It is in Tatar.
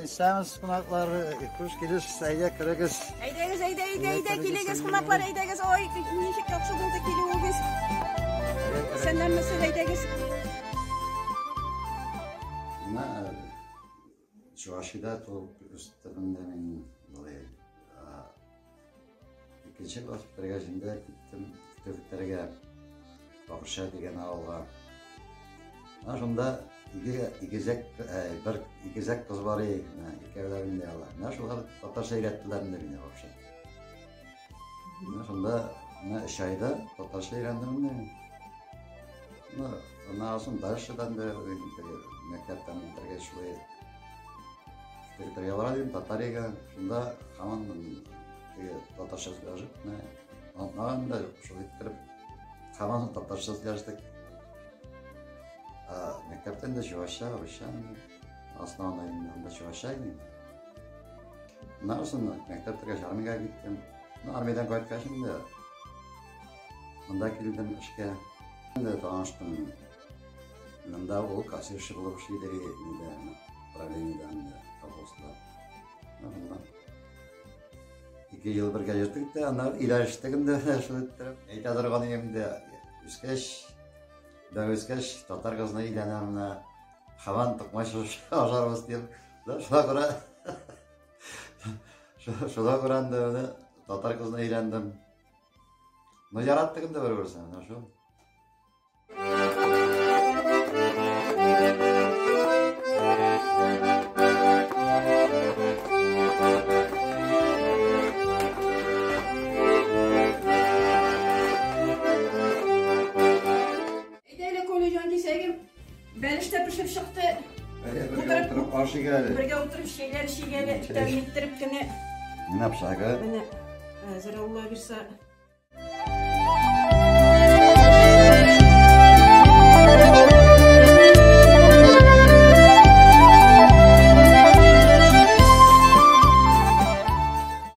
Исәнмесез, кунаклар. Хуш килеш, әйдә керегез. Әйдәгез, әйдә, әйдә, әйдә, килегез, кунаклар, әйдәгез. Ой, ничек яхшы булды килүегез. Исәннәрмесез, әйдәгез. Менә Чувашиядә туып үстем инде мин болай. Икенче класс бетергәч инде киттем көтү бетерергә. Бакырча дигән авылга. Менә шунда ике игезәк, бер игезәк кыз бар иде, менә икәүләп инде алар. Менә шулар татарча өйрәттеләр инде мине вообще. Менә шунда менә өч айда татарча өйрәндем инде мин. Ну, аннан соң дальше да инде мәктәптән бетергәч шулай бетерергә бара идем, Татариягә. Шунда һаман теге татарча сөйләшеп, менә онытмаган да шулай иттереп һаман татарча сөйләштек. Мәктәптә инде чувашча, русча инде. Основной инде анда чувашча иде. Аннан соң мәктәп бетергәч армиягә киттем. Ну, армиядән кайткач инде монда килдем эшкә. Инде таныштым. Монда ул кассирша булып эшли иде, нидә, правлениедә инде, колхозда. Монда 2 ел бергә йөрдек тә, аннан өйләнештек инде, шул иттереп. Әйтә торган идем инде, үскәч, да үскәч, татар кызына өйләнәм менә, һаман токмач ашарбыз дип. Да, шуңа күрә, шуңа күрә инде менә татар кызына өйләндем. Ну, яраттык инде бер-берсен, менә шул. Әйдә әле, Коля җан кисәгем. Бәлеш тә пешеп чыкты. Бергә утырып аш игә әле. Бергә утырып чәйләр эчик әле, тәм иттереп кенә. Менә пычагы. Менә әзер Алла бирсә.